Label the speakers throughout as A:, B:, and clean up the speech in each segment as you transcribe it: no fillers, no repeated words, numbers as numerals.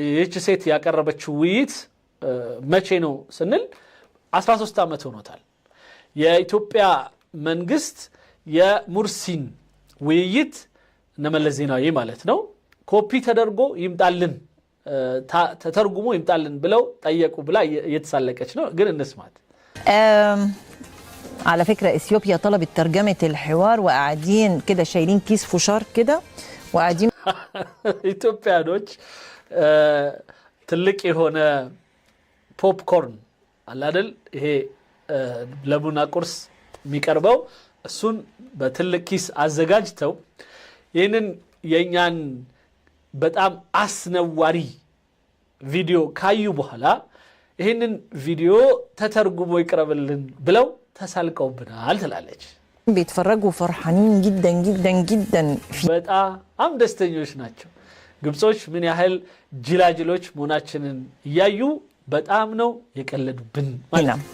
A: ይህች ሴት ያቀረበችው ውይይት መቼ ነው ስንል 13 ዓመት ሆኖታል። የኢትዮጵያ መንግስት የሙርሲን ውይይት፣ እነ መለስ ዜናዊ ማለት ነው፣ ኮፒ ተደርጎ ይምጣልን፣ ተተርጉሞ ይምጣልን ብለው ጠየቁ ብላ እየተሳለቀች ነው። ግን እንስማት።
B: على فكرة اثيوبيا طلبت ترجمة الحوار وقاعدين كده شايلين كيس فشار كده وقاعدين
A: ኢትዮጵያኖች ትልቅ የሆነ popcorn አለ አይደል? ይሄ ለቡና ቁርስ የሚቀርበው፣ እሱን በትልቅ ኪስ አዘጋጅተው ይህንን የእኛን በጣም አስነዋሪ ቪዲዮ ካዩ በኋላ ይህንን ቪዲዮ ተተርጉሞ ይቅረብልን ብለው ተሳልቀውብናል ትላለች።
B: بيتفرجوا فرحانين جدا جدا جدا.
A: በጣም ደስተኞች ናቸው። ግብጾች ምን ያህል ጅላጅሎች መሆናችንን እያዩ በጣም ነው የቀለዱብን ማለት
B: فينا
A: ነው።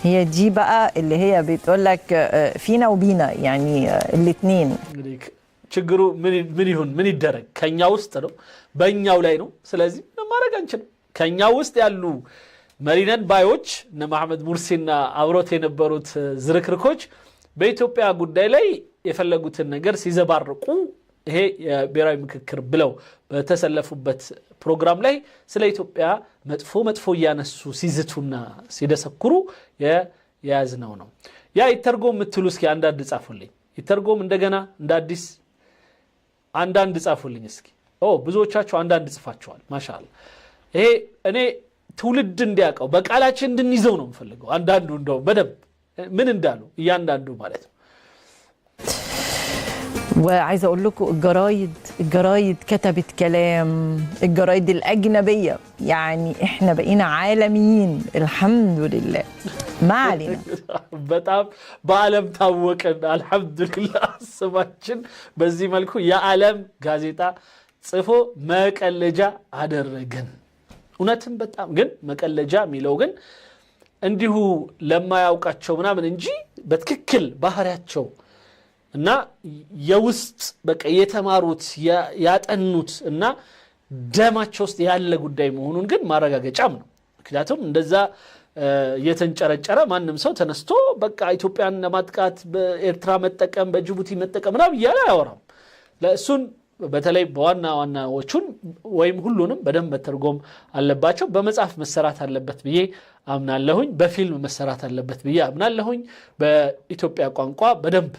B: هي دي بقى اللي هي بتقول لك فينا وبينا يعني الاثنين.
A: እንግዲህ ችግሩ ምን ይሁን ምን ይደረግ፣ ከኛ ውስጥ ነው፣ በእኛው ላይ ነው። ስለዚህ ምንም ማድረግ አንችልም። ከኛ ውስጥ ያሉ መሪነን ባዮች እነ መሐመድ ሙርሲና አብሮት የነበሩት ዝርክርኮች በኢትዮጵያ ጉዳይ ላይ የፈለጉትን ነገር ሲዘባርቁ፣ ይሄ የብሔራዊ ምክክር ብለው በተሰለፉበት ፕሮግራም ላይ ስለ ኢትዮጵያ መጥፎ መጥፎ እያነሱ ሲዝቱና ሲደሰኩሩ የያዝነው ነው። ያ ይተርጎም የምትሉ እስኪ አንዳንድ ጻፉልኝ። ይተርጎም እንደገና እንደ አዲስ አንዳንድ ጻፉልኝ እስኪ። ኦ፣ ብዙዎቻችሁ አንዳንድ ጽፋችኋል። ማሻአላ። ይሄ እኔ ትውልድ እንዲያውቀው በቃላችን እንድንይዘው ነው የምፈልገው። አንዳንዱ እንደው በደንብ ምን እንዳሉ እያንዳንዱ ማለት ነው።
B: وعايزه اقول لكم الجرايد، الجرايد كتبت كلام، الجرايد الاجنبيه، يعني احنا بقينا عالميين الحمد لله. ما علينا.
A: በጣም በዓለም ታወቅን። አልሐምዱሊላህ፣ ስማችን በዚህ መልኩ የዓለም ጋዜጣ ጽፎ መቀለጃ አደረገን። እውነትም በጣም ግን መቀለጃ የሚለው ግን እንዲሁ ለማያውቃቸው ምናምን እንጂ በትክክል ባህሪያቸው እና የውስጥ በቃ የተማሩት፣ ያጠኑት እና ደማቸው ውስጥ ያለ ጉዳይ መሆኑን ግን ማረጋገጫም ነው። ምክንያቱም እንደዛ እየተንጨረጨረ ማንም ሰው ተነስቶ በቃ ኢትዮጵያን ለማጥቃት በኤርትራ መጠቀም፣ በጅቡቲ መጠቀም ምናምን እያለ አያወራም። ለእሱን በተለይ በዋና ዋናዎቹን ወይም ሁሉንም በደንብ መተርጎም አለባቸው። በመጽሐፍ መሰራት አለበት ብዬ አምናለሁኝ። በፊልም መሰራት አለበት ብዬ አምናለሁኝ። በኢትዮጵያ ቋንቋ በደንብ፣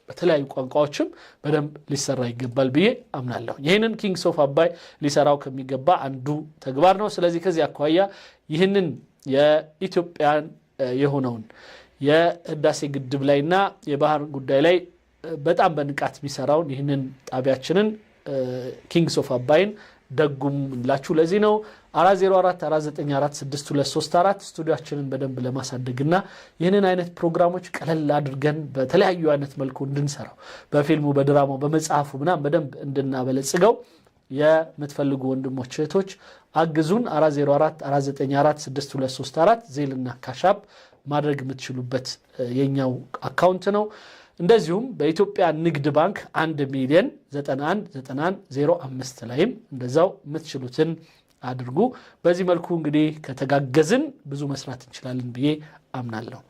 A: በተለያዩ ቋንቋዎችም በደንብ ሊሰራ ይገባል ብዬ አምናለሁ። ይህንን Kings of አባይ ሊሰራው ከሚገባ አንዱ ተግባር ነው። ስለዚህ ከዚህ አኳያ ይህንን የኢትዮጵያን የሆነውን የህዳሴ ግድብ ላይና የባህር ጉዳይ ላይ በጣም በንቃት የሚሰራውን ይህንን ጣቢያችንን Kings of አባይን ደጉም እንላችሁ። ለዚህ ነው 404 494 6234 ስቱዲዮአችንን በደንብ ለማሳደግና ይህንን አይነት ፕሮግራሞች ቀለል አድርገን በተለያዩ አይነት መልኩ እንድንሰራው፣ በፊልሙ፣ በድራማው፣ በመጽሐፉ ምናምን በደንብ እንድናበለጽገው የምትፈልጉ ወንድሞች እህቶች አግዙን። 404 494 6234 Zelle ና Cash App ማድረግ የምትችሉበት የኛው account ነው። እንደዚሁም በኢትዮጵያ ንግድ ባንክ 1 ሚሊዮን 91 91 05 ላይም እንደዛው የምትችሉትን አድርጉ። በዚህ መልኩ እንግዲህ ከተጋገዝን ብዙ መስራት እንችላለን ብዬ አምናለሁ።